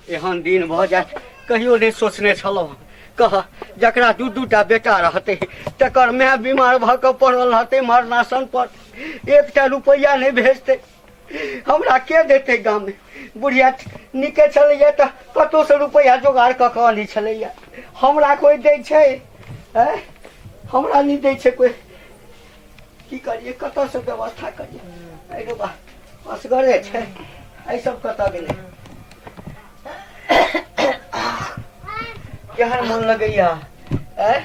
एहन दिन भऽ जायत कहियो नहि सोचने छलहुँ। कह, जकरा दू दू टा बेटा रहतै तकर माय बीमार भऽ कऽ पड़ल रहतै मरनासन पर, एकटा रुपैआ नहि भेजतै, हमरा के देतै? गाममे बुढ़िया नीके छलैया तऽ कतहुसँ रुपैआ जोगाड़ कऽ कऽ अनै छलैया, हमरा कोइ दै छै? आँय, हमरा नहि दै छै कोइ। की करियै, कतऽसँ व्यवस्था करियै? अरे बा, असगरे छै, एहि सब कतऽ गेलै? केहन मन लगैया? आँय,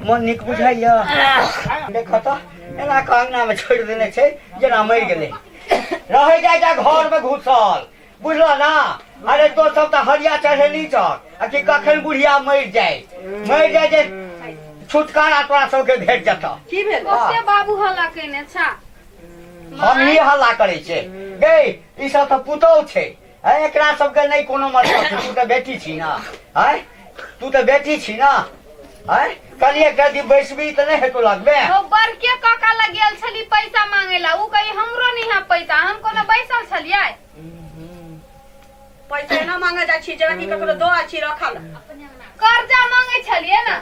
मन नीक बुझाइया? देख तऽ, एना कऽ अङ्गनामे छोड़ि देने छै जेना मरि गेलै। रहै जाइ जा घरमे घुसल, बुझल ना? अरे तो सब तऽ हरिया चढ़ेली छह आ कि कखन बुढ़िया मरि जाय, मरि जाय जे छुटकारा तोरा सबके भेट जेतह। की भेल? ओते बाबू हल्ला केने छा। हम ही हल्ला करै छियै गै? ई सब तऽ पुतहु छै, है? एकरा सबके नहि कोनो मतलब छै। तू तऽ बेटी छी ना? है, तू तऽ बेटी छी ना? है, कनि एक दिन बैसबी तऽ नहि हेतौ लगबे? ओ बड़के काका लग गेल छली पैसा मांगे ला, उ कही हमरो नहीं है पैसा। हम कोनो बैसल छलियै? पैसा एना मांगे जाइ छी जेना कि ककरो दऽ आयल छी रखल। कर्जा मांगे छलियै ना,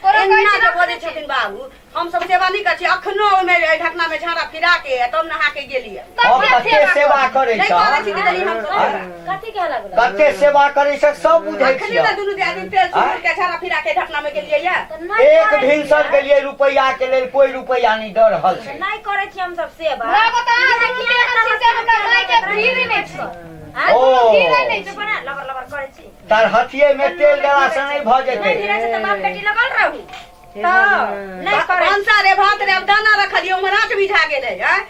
कोनो कहै एना छै जे रखने बजै छी। छथिन बाबू, हम सब सेवा नहि करै छी? अखनो ओहिमे एहि ढकना में झाड़ा फिरा के आ तब नहा के गेलियै। हम कते कते सेवा सेवा करै नहि छह करै छी दीदी हम सब सेवा। कथी के हल्ला गुल्ला? कते सेवा करै छ सब बुझै अखने छियै। तऽ दुनू दियादनी तेल सिन्दूर के झाड़ा फिरा के ढकना में गेलियै या। तऽ नहि एक करै भिनसर छियै। गेलियै रुपैआ के लेल, कोई रुपैआ नहि दऽ रहल छै। नहि करै छी हम सब सेवा। बाबू तऽ अहाँ दुनू केहन छी से हमरा माय के भीड़ नहि छै। आँय? ओ। भीड़े नहि छै। चुप ना, लबर लबर करै छी। तर हथिये में तेल देला से नहि भऽ नहि जेतै। भिड़ै छै तऽ बाप बेटी लगल रहू। तऽ नहि करै छी। भनसा रे भात रे, अब दाना रखलियै उम्हर आँच मिझा गेलै। आँय,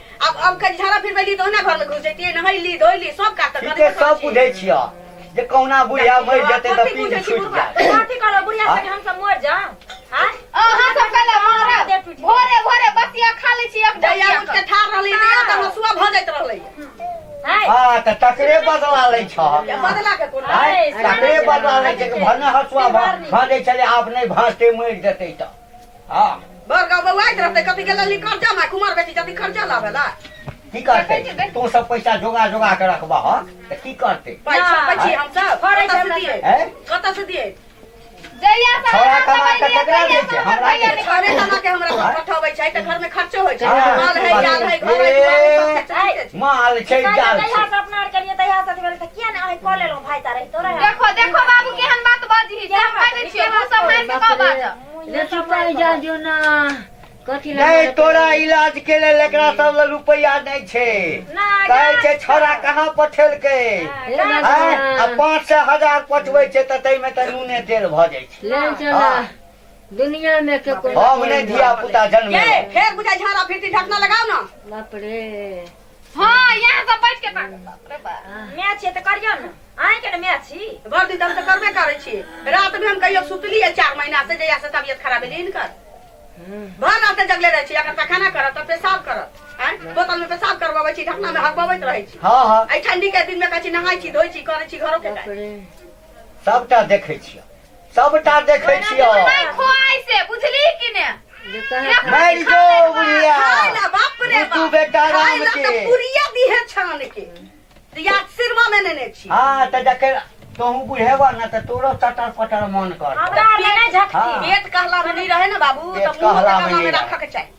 अब कनि झाड़ा फिरबेली तऽ ओहिना घर में घुस जैतियै। नहैली धोइली सब काज तऽ ठीके करबे सब करै छी। बुझै छियै जे कहुना बुढ़िया मरि जेतै तऽ कथी पीठ बुझै छी छूटि बुढ़बा? जायत। कथी करब बुढ़िया संगे हम सब मर जाम? आँय? अहाँ सब कहले मरब, भोरे भोरे बसिया खा लै छी एक जहिया डबिया उठि के ठाढ़ रहली तहिया तऽ हँसुआ भऽ जाइत रहलै। आँय? हँ तऽ तकरे बदला लै छह। बदला के कोना? आँय, तकरे बदला लै छै कि भने हँसुआ भाँजै छलै, आब नहि भाँजतै, मरि जेतै तऽ। हँ, बड़ गाँव बौआइत रहतै, कथी के लल्ली कर्जा मा कुमार बेटी जति कर्जा लाबे ला। की करतै? तू सब पैसा जोगा जोगा के रखबह तऽ की करतै? पैसा नहि। पैसी हम सब फड़ै छै कतऽ से हमरा दियै? हैं? कतऽ से दियै? जहिया से छौड़ा अहाँ सब कमा कऽ एलियै केकरा तहिया दै से छै? हमर हमरा भैया दै नहि छौड़े कमा के हमरा सब पठबै छै तऽ घर में खर्चो होइ छै। हँ। माल है, जाल है, घर है, दुआर है, सब किछु ठीके छै। माल छै, जाल जहिया छै। से अपना आर केलियै तहिया से अथी भेलै तऽ किया ने अहीं कऽ लेलहुँ भाइ तारे तोरा? देखो देखो बाबू, केहन बात बजही से हम कहि दै छियौ, मुँह सम्हारि के कह बाजऽ। रे सुतल जा जो ना, कथी लए नहि मरत? तोरा इलाज के लेल एकरा सब लग रुपैआ नहि छै। नहि, कहै छै छोड़ा कहाँ पठेलकै? हे आँय, आ भगवान। 500 हजार पठबै छै तऽ ताहिमे तऽ नूने तेल भऽ जाइ छै। ले चला दुनिया में के कोनो हम नहि धिया पुता ये जन्मे। फेर बुझाइ झाड़ा फिरती, ढकना लगाओ ना। बाप रे। हँ, यहाँ सब बैठ के ताक, बाप रे बाप। माय छियै तऽ करियौ ने, अहींके ने माय छी। भरि दिन तऽ हम तऽ करबे करै छी। रात में हम कहियो सुतलियै 4 महीना से, जहिया से तबियत खराब भेलै हिनकर? भर रात जगले रहै छी। अगर पैखाना करत तऽ पेशाब करत, आँय, बोतल में पेशाब करबबै छी, ढकना में हगबबैत रहै छी। हँ हँ। एहि ठंडी के दिन में कहै छी नहाय छी, धोइ छी, करै छी घरो के बाप काज। रे। सबटा देखै छियै, सबटा देखै छियै। नहि खोआइ से बुझली कि ने? जे कहाँ मरि जो बुढ़िया। खाय ला, बाप रे तू बाप। बेटा खाय राम ला के। तऽ पुरिया दिहे छान के, तऽ या सिरमा में नेने छी। हँ, तऽ जखन तोहूँ बुढ़ेबह ने तऽ तोरो चटर पटर मन करतौ। हमरा आर नहि झकती। हँ। पेट कहला में नहीं रहे ना बाबू, पेट तऽ मुंह कहला में कहला में नहि रखऽ के चाही।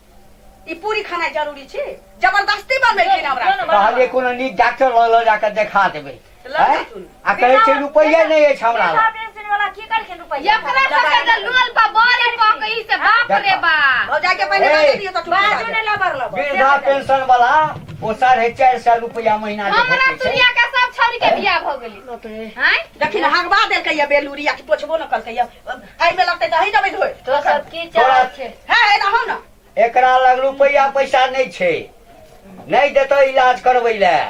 ई पूरी खाना जरूरी छै, जबरदस्ती बनबेलखिन हमरा। कहलियै कोनो नीक डॉक्टर लग लऽ जाकऽ देखा देबै। लऽ आँय? जाथुन। आ कहै छै रुपैआ नहि अछि हमरा वृद्धा लग। पेंशन वाला की करखिन रुपैआ? एकरा सबके जे लोल पर बड़ी पकई से, बाप रे बाप। भौजाई के पहिने ए। बाजऽ दियौ तऽ चुप बाजू भऽ ने जायत। लबर लबर। वृद्धा पेंशन वाला ओ 450 रुपैआ महीना जे हमरा भेटै छै। दुनिया के सब छौरी के बियाह भऽ गेली। बाप रे। आँय, देखिन, हगबा देलकै या बेलूरी आ कि पोछबो न कलकै या। एहिमे लगतै तऽ अहीं जेबै धोए। तो सब की चाहै छै? हे, एना हो न। एकरा लग रुपैआ पैसा नहि छै, नहि देतौ इलाज करबै लए।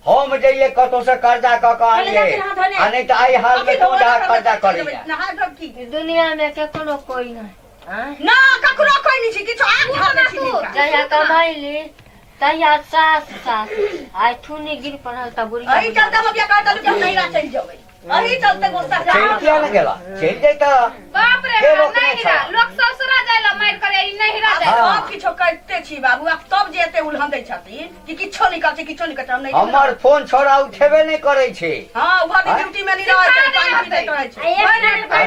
हम जइए कतौ से कर्जा कऽ कऽ आनिए, आ नहि तऽ एहि हाल मे तू जा कर्जा करै लए। नहा धो की? दुनिया में केकरो कोई नहीं, आँय? ना, ककरो कोई नहीं छै, किछु आग झाड़ दै छी हिनका। जहिया कमैली तहिया सास सास आइ थुनी गिर पड़ल तऽ बुढ़िया। एहि चलते हम अभिया कहत रहलहुँ कि हम नैहरा चलि जेबै, एहि चलते गुस्सा। चलि किया ने गेला? चलि जैता। बाप रे के बाप। रोकने नहीं हीरा छौ? लोग ससुरा जाय ला मारि करे ई नहीं रह जाए। हाँ। सब किछो करिते छी बाबू, आब तब जे एते उलहन दै छथिन कि किछो नहीं करते, किछो नहीं करते, हम नहीं। हमर फोन छोड़ा उठेबे नहि करै छै। हाँ, उभर दिन ड्यूटी में नहीं रहै छै, पानि पीते रहै छै।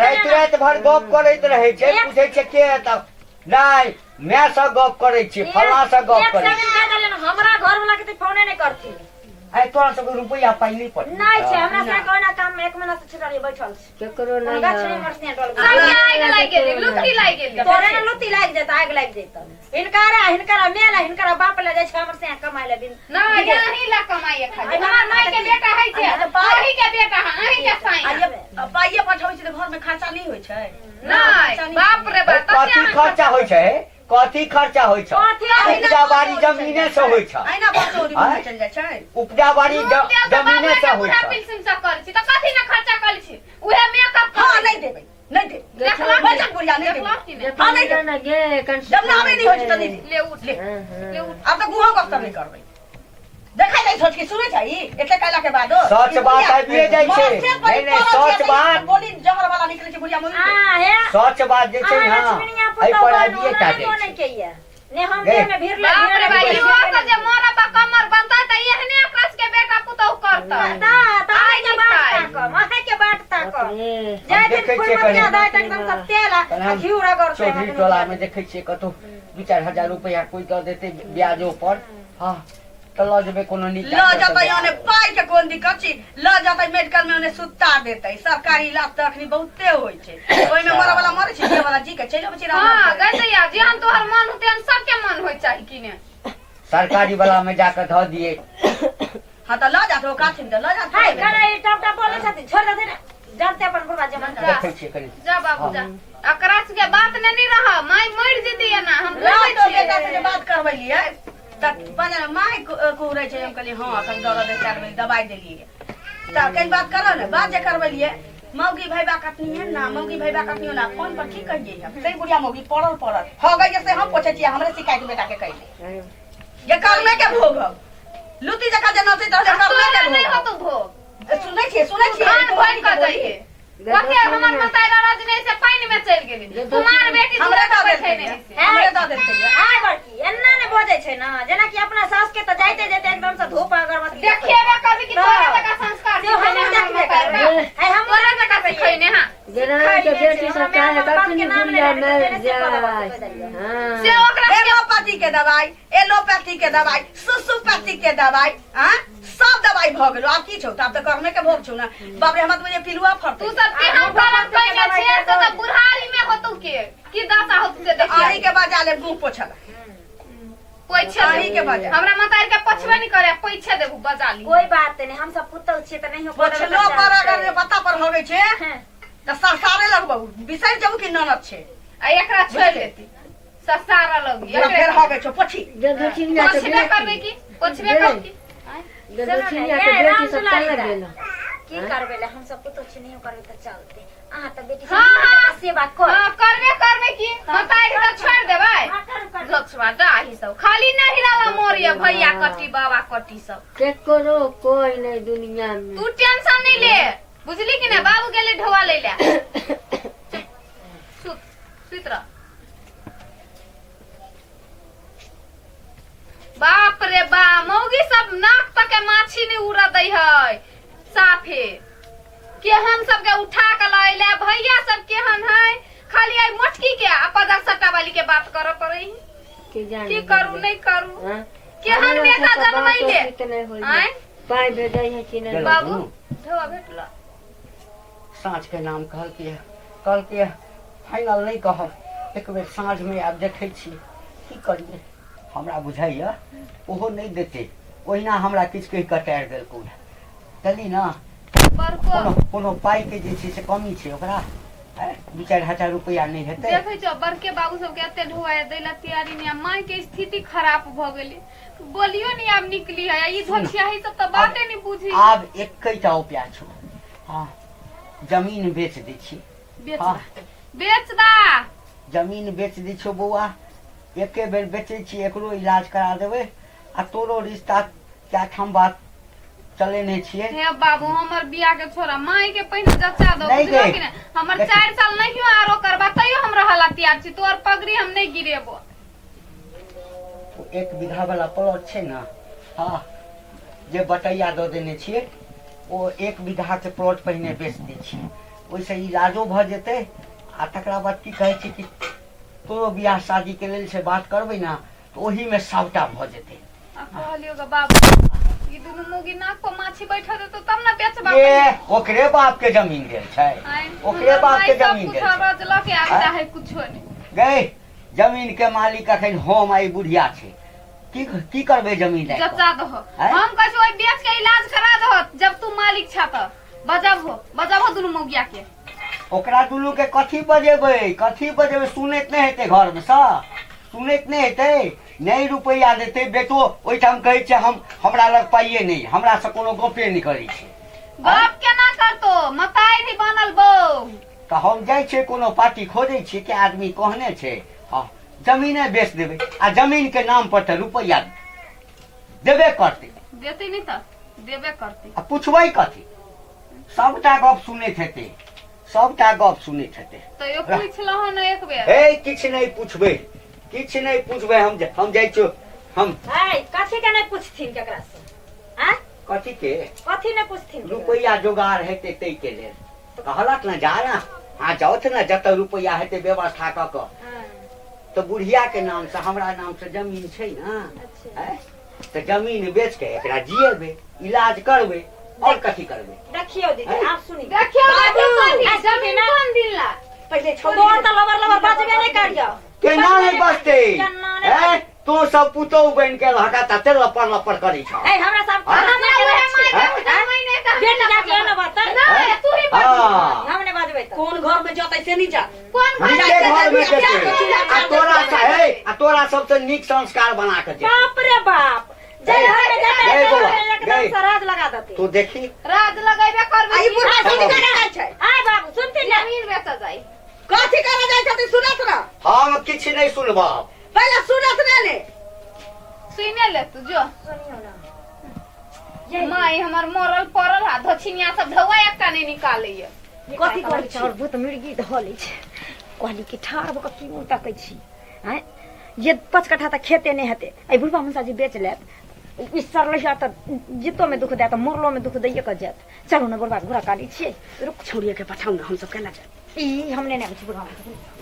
राति राति भर गप करैत रहै छै, पूछै छै के तऽ नहि, माय सँ गप करै छी, फल्लाँ सँ गप करै छी। हमरा घर वाला के तऽ फोने नहि करथिन। आइ तोरा सबके रुपैआ पाइ नहि पड़ै? नहि छै हमरा सबके, ओहिना काम मे एक महीना से छुटल बैठल छी। केकरो कोनो नहि गाछ है। नहि मरसिया डल गेल। सब आगि लागि गेली, लुत्ती लागि गेली। तोरे ने लुत्ती लागि जेतौ, आगि लागि जेतौ। हिनकारा हिनकारा मेला हिनकारा बाप ले जाइ छै हमर से कमाइ ले बिन। नहीं, अहीं ला कमाइए खाली। हमर माय के बेटा है छै, अहीं के बेटा है, अहीं के साईं। आ ये पाइये पठबै छै तऽ घर में खर्चा नहि होइ छै? नहीं, बाप रे बाप। कथी खर्चा होइ छै? कथी खर्चा होइ छै? कथी? उपजा बाड़ी जमीने से होइ छै। अहिना बचौरी आँय? चलि जाइ छै। उपजा बाड़ी जमीने से होइ छै। पिलसिम से करै छी तऽ कथी ने खर्चा करै छी? उहे मेकअप। हाँ, नहि देबै, नहि देबै। देखलक? बजट बुढ़िया नहि देबै। देखलक कि नहि? हाँ, नहि देबै। ना गे कन। जब नामे नहि होइ छै तऽ नहि देबै। ले उठ, ले। ले उठ। आब तऽ गुहो गप नहि करबै। देखा जाइ सोच के सुनै छै ई, एते कैला के बादो सच ई बात बुढ़िया- आबिए जाइ छै। मरते पर नहि, नहि, पड़ल सच छै, बात। बोली जहर वाला निकलै छै बुढ़िया मौगी के। आ हे। सच बात जे छै अहाँ ने, लक्ष्मीनिया एहि पुतहु पर बनू, आबिए टा हमरा जाइ मोन छै। नहि केये। ने हम गे। देह में भीड़ बाप रे बाप, इहो सब जे मरब आ कमर बनतै तऽ एहने एकरा सबके बेटा पुतहु करतै। ता अहाँके बाट ताकम, अहाँके बाट ताकम। बापरे। जाय दिन देखै छियै फुलमतिया कनी। दाइ तऽ एकदम सब तेल आ कनी हम घिउ रगड़तै। चौधरी टोला में देखै छियै, कतौ 2-4 हजार रुपैआ कोई दऽ देतै ब्याजो पर, हँ, तऽ लऽ जेबै कोनो नीक लऽ डॉक्टर जेतै सँ। ओने पाइ के कोन दिक्कत छै? लऽ जेतै मेडिकल में, ओने सुता देतै। सरकारी इलाज तऽ अखनी बहुते होइ छै, ओहिमे मरऽ वाला मरै छै, जियै वाला जी के चलि अबै छै। राम हाँ राम। गैया, जेहन तोहर मन होतै तेहन सबके मन होइ चाही कि ने? सरकारी वाला में जाके धऽ दियै। हाँ, तऽ लऽ जात, ओ काथिन तऽ लऽ जात। हाय कना ई टप टप बोलै छथिन, छोड़ देथिन, जानते अपन बुढ़वा जमान। जा। देखै छियै कनी। जा बाबू जा, एकरा सबके बात ने नहीं रह, माय मरि जेतै एना हम लऽ बुझै तो छियै। बेटा से जे बात करबेलियै तऽ बजा माय कुहरै छै। हम कहलियै, हँ, अखन दर्द है, 4 बजे दबाइ देलियै। तऽ कनि बात करऽ ने, बात जे करबेलियै, मौगी भैबा कटनी है ना, मौगी भैबा कटनी ना, फोन पर की कहियै हम? सही बुढ़िया मौगी पड़ल पड़ल हो गई से हम पोछै छियै। हमरे शिकायत बेटा के कैले जे कर्मे के भोग हौ, लुती जकाँ जे नचैत रहै, कर्मे तोरा के नहीं भोग। होतौ भोग। सुनै छियै, सुनै छियै। धान भरि कऽ जइहे। कते हमर मताई रजनी से पानि में चलि गेली, कुमार बेटी। हमरे दऽ बैठे देलकै। नहीं से। हमरे दऽ देलकै। आय बड़की, एना ने बजै छै ने, जेनाकि अपना सास के तऽ जाइते जाइते एकदम से धूप अगरबत्ती देखेबे करबी कि तोरा जकाँ संस्कार से हमहूँ सिखेने हमर देखबे मताई करबै। रे। है हमहूँ तोरा जकाँ सिखेने हाँ। गेनाइ के बेटी सब चाहे बाप के कखनी नाम बुढ़िया लेने मरि से जाय। हाँ। से ओकरा हेमोपैथी के दवाई, एलोपैथी के दवाई, सुसुपैथी के दवाई, आ सब दवाई भऽ गेलो। आब की छौ? तऽ आब तऽ कर्मे के भोग छौ ने। बाप रे, हमरा तऽ बुझाइए पिलुआ फड़तै। तू सब केहन करम कइने छे से तऽ बुढ़ारी में होतौ के की दशा होतौ से देखिए। अही के बजा ले मुंह पोछला। पोछे अही के देबू। बजा। हमरा मतारी के पोछबे नहीं करे, पोछे देबू, बजा ली। कोई बात नहीं, हम सब पुतहु छियै तऽ नहीं पोछलो पर अगर पत्ता पर होगे छै तऽ सरसारे लगबौ, बिसरि जेबू कि ननद छै। आ एकरा छोड़ि देती ससारा लगी। ओकरा फेर होगे छौ, पोछी। जे दक्षिणिया के पोछबे करबै बेटी की पोछबे करबै की? जे दक्षिणिया के बेटी सब कहाँ गेल? की करबै ले, हम सब पुतहु छियै, नहीं करबै तऽ चलते। अहाँ तऽ बेटी हाँ, हाँ। सेवा कर। हाँ, करबे करबे की, मतारी तऽ छोड़ि देबै? हाँ, करू, करू। लक्ष्मण डाही सब खाली नहीं रहला मोरिया भैया कटी बाबा कटी सब। केकरो कोई नहीं दुनिया में। तू टेंशन नहीं ले, बुझली कि ना? बाबू गेले ढोआ ले ले। चुप, सुत सुत रह। बाप रे बा, मौगी सब नाक तक के माछी नहीं उड़ दै है साफे। केहन सबके उठा के लैले भैया सब केहन है? खाली आई मोटकी के आ पदर सट्टा वाली के बात करऽ पड़ै। की जाने। की करू नहीं करू? हाँ? केहन हमरा बेटा सबके बात जनमैले? उचित नहि होइए। आँय? पाइ भेजै है कि नहि? गेलहुँ बाबू दुनू? ढोआ भेटल। साँझके नाम कहलकै, कहलकै फाइनल नहि कहब, एक बेर साँझमे आब देखै छी की करियै। हमरा बुझाइए ओहो नहि देतै, ओहिना हमरा किछु कहि कऽ टारि देलकौ। चली ने। बड़को कोनो कोनो पाइके जे छै से कमी छै ओकरा, आँय? 2-4 हजार रुपैआ नहि हेतै? देखै छौ, बड़के बाबू सबके एते ढोआ दै ला तैयारी नहि आ माय के स्थिति खराब भऽ गेलै, बोलियो नहीं आब निकली है। ई धोखियाही सब तऽ बाते नहीं बुझी। आब एकैटा उपाय छौ, हँ, जमीन बेच दै छी। बेच हाँ। दा, बेच दा। जमीन बेच दै छियौ बौआ, एके बेर बेचै छी, एकरो इलाज करा देबै आ तोरो रिश्ता कए ठाम बात चलेने छियै। हे बाबू, हमर बियाह के छोड़ा, माई के पहिने जचा दो, नहीं बुझलो गई। कि नहीं? हमर देखी। 4 साल नहियो आरो करबा तैयो हम रहला तैयार छी, तोहर पगड़ी हम नहीं गिरेबो। ओ 1 बीघा वाला प्लॉट छै ने, हाँ, जे बटैया दऽ देने छियै, ओ 1 बीघा के प्लॉट पहिने बेच दै छियै, ओहिसँ इलाजो भऽ जेतै आ तकरा बाद की कहै छै कि तोरो बियाह शादी के लेल से बात करबै ने तऽ ओहीमे सबटा भऽ जेतै। आ कहलियो गे बाबू, ई दुनू मुगी नाक पर माछी बैठा देतो तब ने बेचबा। ए, ओकरे बाप के जमीन गेल छै, आँय, ओकरे हमर बाप माय के सब जमीन कुछ गेल छै। रजलक आब आँय? चाहे कुछो नहीं। गई, जमीन के मालिक अखन हम आ ई बुढ़िया छै, की की करबै जमीन लए कऽ? जचा दहो। आँय? हम कहै छी ओहि बेच के इलाज करा दहो, जब तू मालिक छा तऽ बजाबहो, बजाबहो दुनू मौगिया के। ओकरा दुनू के कथी बजेबै, कथी बजेबै? सुनैत नहि हेतै, घर मे सँ सुनैत नहि हेतै, नहि रुपैआ देतै बेटो ओहिठाम कहै छै हम हमरा लग पाइए नहि, हमरा से कोनो गपे नहि करै छै। गप केना करतो, मताई बनल बहू। तऽ हम जाइ छियै कोनो पार्टी खोजै छियै कि आदमी कहने छै, हँ, जमीने बेच देबै आ जमीन के नाम पर तऽ रुपैआ देबे करतै। देतै नहि तऽ देबे करतै। आ पुछबै कथी, सबटा गप सुनैत हेतै, सबटा गप सुनैत हेतै। तैयो पूछि लहो ने एक बेर। हे, किछु नहि पुछबै, किछु नहि पुछबै, हम हम जाइ छियौ हम। है, कथी के नहि पूछथिन केकरा से? आँय? कथी के? कथी नहि पूछथिन? रुपैआ जोगाड़ हेतै ताहिके लेल कहलक ने, जा ने, हाँ जाउथ ने, जतऽ रुपैआ हेतै व्यवस्था कऽ कऽ। हाँ, तऽ बुढ़िया के नाम से हमरा नाम से जमीन छै ने। अच्छा। आँय? तऽ जमीन बेच के एकरा जियेबै, इलाज करबै, और कथी करबै? देखियौ दीदी, आब सुनी। देखियौ, देखियौ, कथी आ, जमीन कोन दिन ला? पहिले छोड़। तोर तऽ लबर लबर बाजबे नहि करियौ। केना नहि बजतै? केना नहि? आँय? तों सब पुतोहु बनि के लहका तते लपड़ लपड़ करै छह। ए, हमरा सब हाँ? हमरा उहे माय हाँ? बाप जमाइ नहि तऽ हम बेटी जाके ने बतै। नहि, तू ही बजबी। हाँ। हम नहि बाजबै तऽ। कोन घर में जतै से नहीं जा। कोन घर नीके में घर में जेतै? जेतै आ तोरा से हे, आ तोरा सबसे नीक संस्कार बना के जेतै। बाप रे बाप, जे घर में जेतै गई से बौआ, एकदम गई। से राज लगा देतै। तू देखी राज लगेबे करबै। आ ई बुढ़ा सुन के जाइ छै। आय बाबू, सुनथिन ने? जमीन बेचऽ जाइ। कथी करे जाइ छथिन, सुनत न? हम किछु नहि सुनबह। पहिले सुनत ने ने। सुने ले तू जो। सुनियौ ने। माय हमर मरल पड़ल आ धछिनिया सब धौआ एकटा नहि निकालैया। कथी करै छी? चाउर भूत मिर्गी धऽ लै छै। कहली कि ठाढ़ भऽ कऽ की मुँह तकै छी? आँय, जे 5 कट्ठा तऽ खेते नहि हेतै, एहि बुढ़बा मनसा जी बेच लेत, ई सरलहिया तऽ जीतोमे दुख देत, मरलोमे दुख दैये कऽ जायत। चलू ने बुढ़बा घोड़ा काटै छियै। रुक, छोड़िए के पठाउ ने, हमसब केना जायब? ई हम नहि आबै छी बुढ़बा मनसा।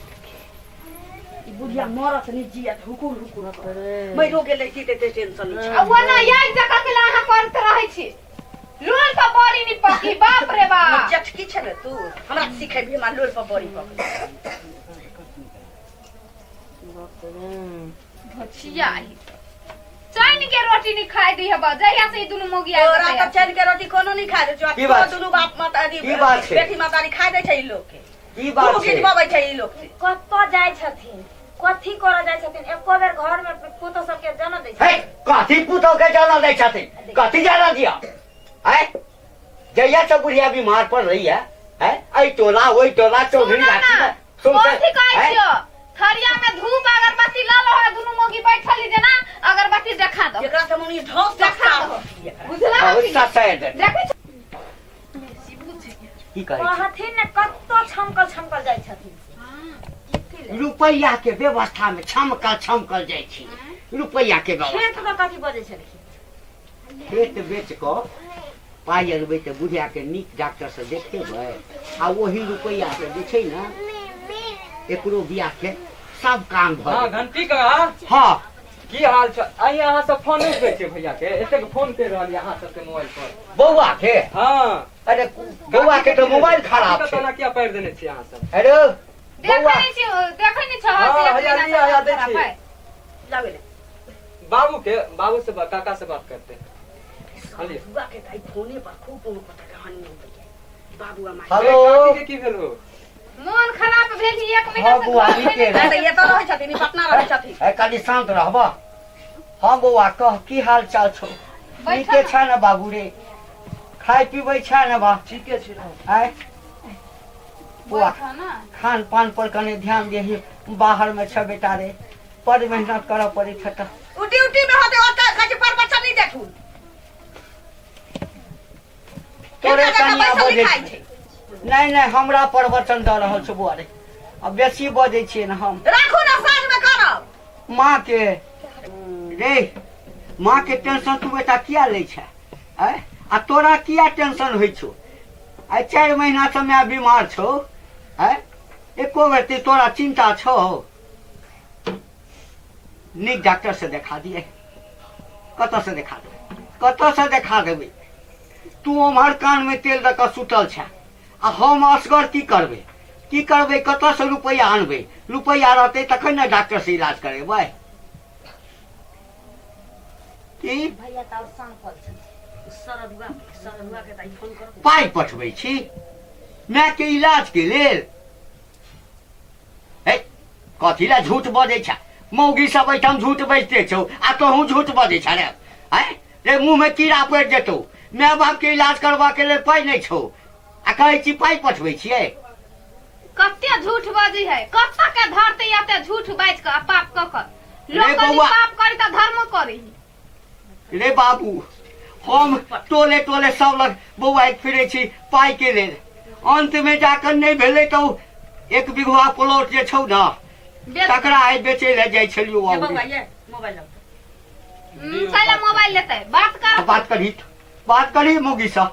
ई बुढ़िया मरत नहि जियत, हुकुर हुकुर करत। मरियो गेलै की तऽ टेंशन नहि छै। आ ओ ने एक जगह के अहाँ करैत रहै छी, लोल पर बड़ी नहीं पकी, बाप रे बाप। जटकी छै ने तू, हमरा सिखेबही हमरा लोल पर बड़ी पकड़ी? धोछिया ही चैन के रोटी नहीं खाई दी है बा, जहिया से ई दुनू मोगी आयल। तोरा तऽ चैन के रोटी कोनो नहीं खाय दै छौ। की बात? दुनू बाप मातारी की बात छै? बेटी मातारी खाय दै छै ई लोग के? की बात खूब छै? गिजबाबै छै ई लोग के। कतऽ जाइ छथिन, कथी करऽ जाइ छथिन? एको बेर घर में पुतोह सबके जनऽ दै हे, छथिन? कथी पुतोह के जानऽ दै छथिन, कथी जानऽ दिअ? है, जहिया से बुढ़िया बीमार पड़ रही है, है एहि टोला ओहि टोला चौधरी सुनऽ गाछी ना, में सुनते कथी कहै हैं? छियौ? थरिया में धूप अगरबत्ती लऽ लहो, दुनू मोगी बैठल ही जेना अगरबत्ती देखा दो। जेकरा से मम्मी ढोस देखा दो, बुझला? हाँ, ओहि साथ साइड। देखै छी। की कहै छी? कहथिन ने, कतऽ छमकल छमकल जाइ छथिन? रुपैआ के व्यवस्था में छमकल छमकल जाइ छी, रुपैआ के व्यवस्था। खेत के कथी बजै छलखिन? खेत बेच कऽ पाइ अनबै तऽ बुढ़िया के नीक डॉक्टर से देखेबै आ ओही रुपैआ से जे छै ने एकरो बियाह के सब काम भऽ हाँ, जेतै। घंटी का। हाँ। की हाल छै? आइ अहाँ सब फोन नहि उठबै छियै भैया के? एतेक फोन कर रहल यऽ अहाँ सबके मोबाइल पर। बौआ के? हाँ। अरे, बौआ के तऽ मोबाइल खराब छै। केना किया पारि देने छियै अहाँ सब? अरे देखै बौआ नहि छी, देखै नहि छह? हाँ, एक हैया महीना लिअ, से हैया दै खराब छी। है। लाबे ले। बाबू के, बाबू से बात, काका से बात करते हैं, हाँ, लिअ। बुआ के दाई फोने पर खूब कोनो पता कहानी होबै बाबू आ माय। हेलो। काकी के की भेल हो? मोन खराब भेल एक महीना हाँ से बौआ, घर नीके में रह। नहि तऽ एतऽ रहै छथिन, ई पटना रहै छथिन। ए, कनि शान्त रहब। हाँ बौआ, कह, की हाल चाल छौ? बैठल नीके न। छै ने बाबू रे? खाय पीबै छै ने बा? ठीके छै। आय बौआ। बैठह न। खान पान पर कने ध्यान देही, बाहर में छ बेटा रे, बड़ मेहनत करऽ पड़ै छै तऽ। उ ड्यूटी में होतै ओतऽ, कहै छै पर बच्चा नहीं देखू। तोरे हिनका जकाँ कनिया पैसा बजै लिखाइ छै। छै। नहि नहि, हमरा प्रवचन दऽ रहल छौ बौआ रे। अब बेसी बजै छियै ने हम। राखू ने, साँझ में करब। माँ के रे, माँ के टेंशन तू बेटा किया लै छै? आँय, आ तोरा किया टेंशन होइ छौ? आइ 4 महीना से माय बीमार छौ। आँय, एको बेर ते तोरा चिंता छौ? नीक डॉक्टर से देखा दिए। कतऽ से देखा देबै? कतऽ से देखा देबै? तू ओम्हर कान में तेल दऽ कऽ सुतल छै आ हम असगर की करबै? की करबै? कतऽ से रुपैआ आनबै? रुपैआ रहतै तखन ने डॉक्टर से इलाज करेबै। की भैया तऽ आओर साँपल छथिन सरदुआ, सरदुआ के तऽ फोन कर। पाइ पठबै छी माय के इलाज के लेल। हे, कथी लए झूठ बजै छै? मौगी सब एहिठाम झूठ बजिते छौ आ तोहूँ झूठ बजै छ रे। आँय रे, मुँहमे कीड़ा पड़ि जेतौ। माय बाप के इलाज करबा के लेल पाइ नहि छौ आ कहै छी पाइ पठबै छियै। कते झूठ बजै है, कत के धरते एते झूठ बाजि कऽ आ पाप कऽ कऽ लोक रे कनि बौआ। पाप करी तऽ धर्मो करी। रे बाबू, हम टोले टोले सब लग बौआइत फिरै छी पाइ के लेल। अंत में जाकर नहि भेलै तऽ ओ 1 बीघा प्लॉट जे छौ ने बेच। तकरा आइ बेचै लए जाइ छलियौ। ये बाबू बौआ, ये मोबाइल लाउ। कैला मोबाइल लेतै? बात कर। बात करही, बात करही मौगी सँ।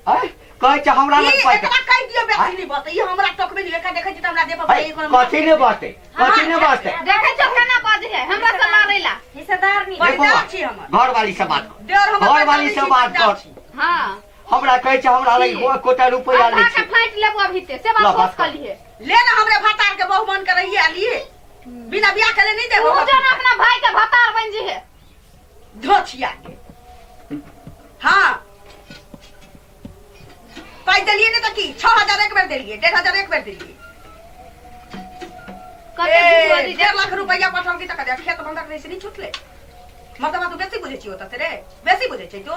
आँय, कहै छै हमरा ई लग पाइ एकरा कहि दियौ बेसी नहि बजतै। ई हमरा टोकबे नहि। एकरा देखै छी तऽ हमरा देह पर है, कोनो कथी नहि बजतै? कथी नहि बजतै? देखै छौ केना बजै है हमरा से लड़ै ला। हिस्सेदार नहीं। देखो, बजदार छी हमर। घरवाली से बात कर। देवर हमर घरवाली से बजदार बात छी, कर। छी। हाँ। हमरा कहै छै हमरा लग की? एकोटा रुपैआ आधा नहि के छै। फाटि लेबो अभी ते से ल, बात बात सोच कर। कऽ लिए। ले ना, हमरे भतार के बहु मन करैये आ लिए। बिना बियाह केले नहीं देबो। तू जन अपना भाई के भतार बन जिहे। धोछिया के। हाँ, पाइ देलियै ने तऽ की? 6000 एक बेर देलियै, 1500 एक बेर देलियै। कते झूठ बजै ए, छै। 1.5 लाख रुपैआ पठौलकी तऽ कते खेत बंधक रहै से नहि छुटलै। मतलब तू बेसी बुझै छी ओतऽ से रे, बेसी बुझै छै तू।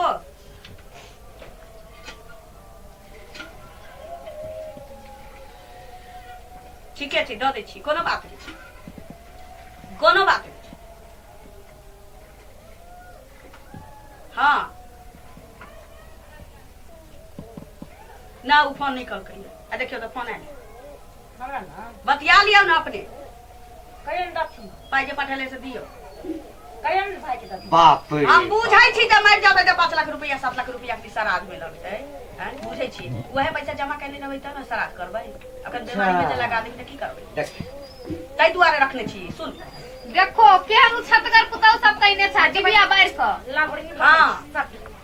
ठीके छै, दऽ दै छी, कोनो बात नहि छै, कोनो बात नहि छै। हाँ ना, ओ फोन नहि कलकै। आ देखियौ तऽ फोन आयल। हमरा ने बतिया लियौ ने अपने। कहियो ने दथिन। पाइ जे पठेले से दियौ। कहियो ने भाई के दथिन। बाप रे। हम बुझै छी जे मरि जेबै तऽ 5 लाख रुपैआ, 7 लाख रुपैआ के श्राद्ध में लगतै। आँय, बुझै छी। उएह पैसा जमा केने रहबै तब ने श्राद्ध करबै। अखन बीमारी में जे लगा देबै तऽ की करबै? देख। ताहि दुआरे रखने छी, सुन। देखो केहन छतगर पुतौ सब कइने छ डिबिया बारि कऽ। लाबड़ी। हाँ।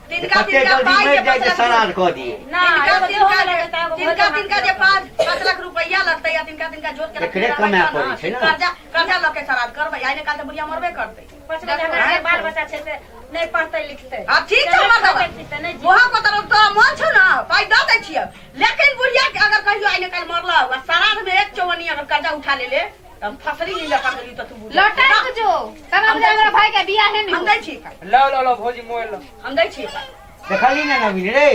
तिनका कते तिनका जल्दी पाइ मरि जे जाइ छै 5 लाख श्राद्ध कऽ दिए। ना, तिनका एगो तिनका देहो लगतै, एगो तिनका भोजन तिनका जे 5-5 लाख रुपैआ लगतै या तिनका तिनका जोड़ के एकरे रखने रहबै कमाए तऽ पड़ै छै ने। कर्जा कर्जा लऽ के श्राद्ध करबै। आइ ने काल्हि तऽ बुढ़िया मरबे करतै। 5 बजे हमरा जे बाल बच्चा छै से नहि पढ़तै लिखतै। आ ठीक छै मर्दबा। खेतै पीतै, नहि जीतै। वहाँ को तरफ तो मन छौ ना, पाइ दऽ दै छियै, लेकिन बुढ़िया के अगर कहियो आइ ने काल्हि मरल आ श्राद्ध में एक चौवन्नी अगर कर्जा उठा ले ले तऽ हम फसरी नहीं लगा देली तऽ तू बुझ। लौटक जो तना बुझे हमरा भाई के बियाह है हम नहीं। दै छियै पाइ। लो लो लो भौजी, मोबाइल लो। हम दै छियै पाइ। देखली ने नवीन रे?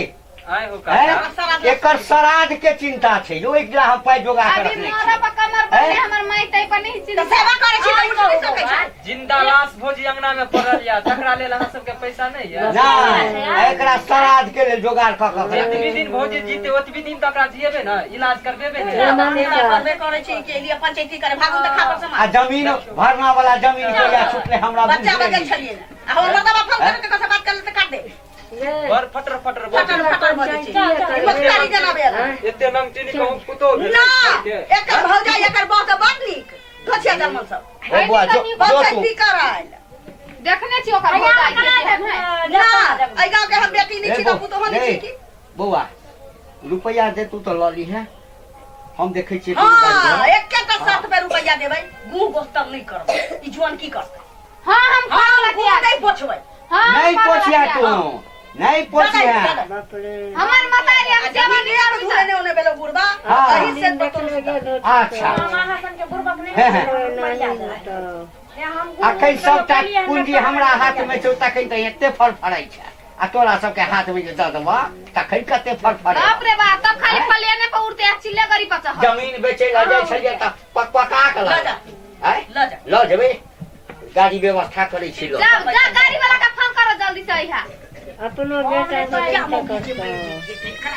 आय हो हैं? काका। एकर श्राद्ध के चिंता छै जो एक हम पाइ जोगा के अभी रखने मोरा छी। पर कमर हैं? पर हमर माई तै पर नहीं तऽ चिंता। सेवा करै छी तऽ उठि नहि सकै छै। जिंदा लाश भौजी अंगना में पड़ल या, तकरा लेल अहाँ सबके पैसा नहीं या? नहि, एकरा श्राद्ध के लेल जोगाड़ कऽ कऽ रखने जतबी दिन भौजी जीते ओतबी दिन तऽ ओकरा जियेबे ने, इलाज करबेबे ने। सेवा करबे करै छी के लिए पंचायती करे भागू तऽ खा पर आ समान। जमीन भरना वाला जमीन के या छुटले हमरा बच्चा बुझले बगल नहि। छलियै ने आ हमर मर्दबा फोन करे ककरो से बात कर ले तऽ काट दे। बड़ फटर फटर बजै फटर फटर बजै छै, मुख्तारी जनाबे ला। एते नमटीनी कहूँ पुतोह भेलै ना के। एकर भौजाई, एकर बह तऽ बड़ नीक धोछिया जन्मल सब। ओ बौआ, जो जो तू पंचायती करायल। देखने छी ओकर भौजाई के केहन है। ना, एहि गाँव के हम बेटी नहि रे छी तऽ बौ- पुतोह नहि रे, छी की? बौआ, रुपैआ दे तू तऽ लऽ लीहे, हम देखै छियै हाँ, तू बाजि। एकेटा शर्त पे रुपैआ देबै, गुह गोस्तर नहि करबै। ई जुआन की करतै? हाँ, हम हाँ, करऽ गुह लगिया। नहि पोछबै। हाँ, हम नहीं करऽ पोछिया लगिया। तू नहीं पोछिया। हमर मतारी हम आ सेवा जमीन नहीं एक करू। धुरे ने ओने भेलो बुढ़बा। हाँ। एही से बतौलू। अच्छा। हम अहाँ सनके बुड़बक नहि हैं, हैं। बढ़िया जाय। हम अखन सबटा पूंजी हमरा हाथ में छौ तखन तऽ एते फड़फड़ाइ छै आ तोरा सबके हाथ में जे दऽ देबऽ तखन कते फड़फड़े। बाप रे बाप, तब खाली पलेने पर उड़ते आ चिल्ले गरी पर चढ़। जमीन बेचै लए जाइ छलियै तऽ पक पका के लऽ जा। आँय? लऽ जा। लऽ जेबै, गाड़ी व्यवस्था करै छी लऽ। जाओ जा, गाड़ी वाला का फोन करो जल्दी से अइहा। अपनो बेटा क्या सब मौगी जे करतौ। मरि जेतै एकरा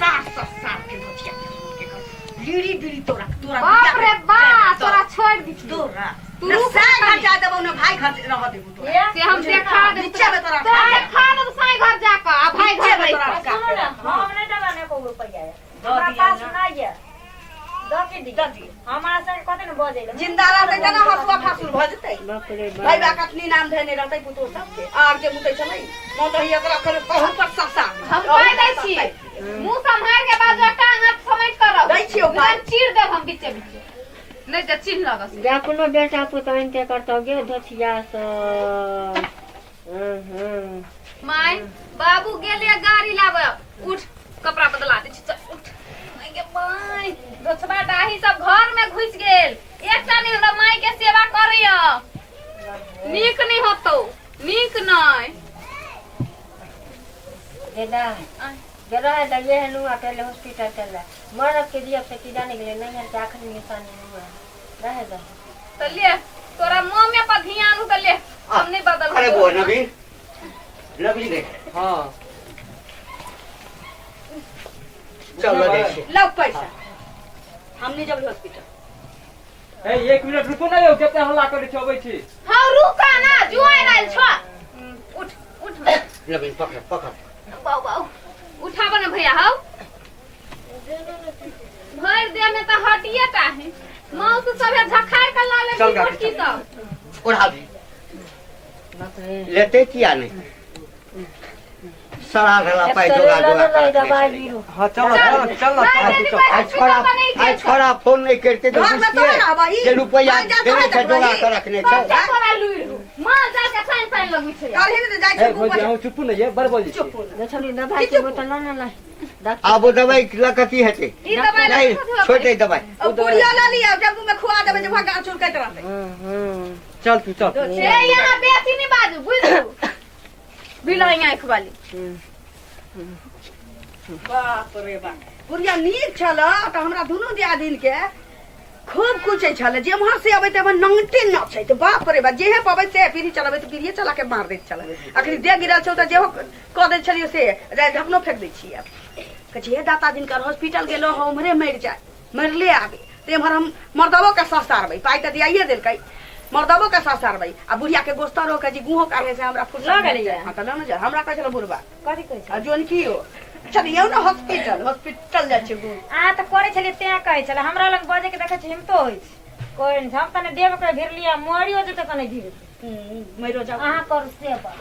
सास सास सास के धोतिया के कर बीड़ी बीड़ी तोरा तोरा बाप रे बाप, तोरा छोड़ दी तोरा तू न रुक साई घर खाली। जा देबौ न भाई घर रह देबौ तोरा से हम देखा देब नीचे में तोरा तोरा देखा देब साई घर जाकर आ भाई नीचे घर में रहि तोरा कऽ। अटका सुनू के ने, रख। हम नहि देबै ने एको रुपैआ दऽ हमरा दिअ पास ने। नहि यऽ दऽ के दऽ दी दिअ। हमरा संगे कते ने बजै लए जिंदा रहतै तऽ ना हसुआ फासुर भऽ जेतै बाप रे भाई बाप बा कखनी नाम धेने रहतै पुतोह सबके आर जे मुतै छलै मोन तऽ एकरा करे अहू पर ससा हम कहि दै छी मुंह सम्हार के बाजू टांग हाथ समेट कर रहो दै छियौ पाइ। नहि चीर देब हम बीचे बीचे नहि तऽ चिन्ह लगस जे अपनो बेटा पुतोह एनते करतौ गे धोथिया सब हूँ माय बाबू गेले गाड़ी लाबे उठ कपड़ा बदला दै छी चल उठ माय गे माय दोसरा डाही सब घर में घुस गेल एकटा नहीं हमरा माय के सेवा करैया नीक नहीं होतौ नीक नहीं गेदा गेदा है तो ये है नुआ पहले हॉस्पिटल चल मरद के दिया से की जाने के लिए नहीं है आखिरी निशानी नुआ रहे दो तो ले तोरा मुंह में पर ध्यान हो तो ले हम नहीं बदल अरे वो नवीन नवीन रे हाँ चल लगे छी लव पैसा हम नहीं जब हॉस्पिटल ए एक मिनट रुकू ना यौ कते हल्ला करै छी अबै छी हाँ रुका ना जुआई आयल छो उठ उठ नवीन पकड़ पकड़ बाऊ बाऊ उठाबो ना भैया हौ भरि देह में तऽ हड्डिये टा है माउस सब झखार के ला ले चल गाड़ी, मोटकी सब ओढ़ा दे बाप रे लेते किया नहीं सड़ा धला पाइ जोगा जोगा के रखने दवाई छलै। बीरो हाँ चल चल चल नहीं, चल नहीं, आइ छोड़ा आइ छोड़ा फोन नहीं करते तो घर में तो रहबही। जे रुपया माल जाल देने तो छै जोगा रहबही। के रखने छै सब तोरा लुइर हो माल जाल के साइन साइन लगै छै करही ने तऽ जाइ ए छी भौजी अहूँ चुपू ने ये बड़ बजै छी चुप हो ना। छली दवाई के बोतल ना ना डॉक्टर आब ओ दवाइ लऽ कऽ की हेतै ई दवाई नहीं छोड़ि दे दवाइ अब पुड़िया लऽ लिअ टेम्पू में खुआ देबै जे वहाँ गाछ चुरकैत रहतै हूँ चल तू चल से यहाँ बेसी नहीं बाजू बुझलू बिलाई आँख वाली बाप रे बाप बुढ़िया नीक छल तऽ हमरा दुनू दियादिन के खूब कुचै छल जेम्हर से अबै तेम्हर नंगटे नचैत बाप रे बाप जेहे पबै से पीढ़ी चलबै तऽ पीढ़िए चला के मार दैत छल अखनी देह गिरल छौ तऽ जेहो कऽ दै छलियै से ढकनो फेंक दै छियै कहै छै हे दाता दिनकर हॉस्पिटल गेलो हँ उम्हरे मरि जाय मरले आबे तऽ एम्हर हम मर्दबो के सस्तारबै पाइ तऽ दियाइए देलकै मर्दबो के सस्तारबै आ बुढ़िया के गोस्तर के जे गुहो काढ़े से हमरा फुर्सत लऽ भेट गेलैया। जाय। हाँ तऽ लऽ ने जाय हमरा कहै छलै बुढ़बा कथी कहै आ छै जोन की हो चलियौ ने हॉस्पिटल हॉस्पिटल जाइ छै गुह अहाँ तऽ करै छलियै तें कहै छलै हमरा लग बजै के देखै छी हिम्मतो होइ छै कोइ नहि छै। हम कने देव के भिरलियै मरियो जेतै कने भिर मरियो जाउ अहाँ करू से बात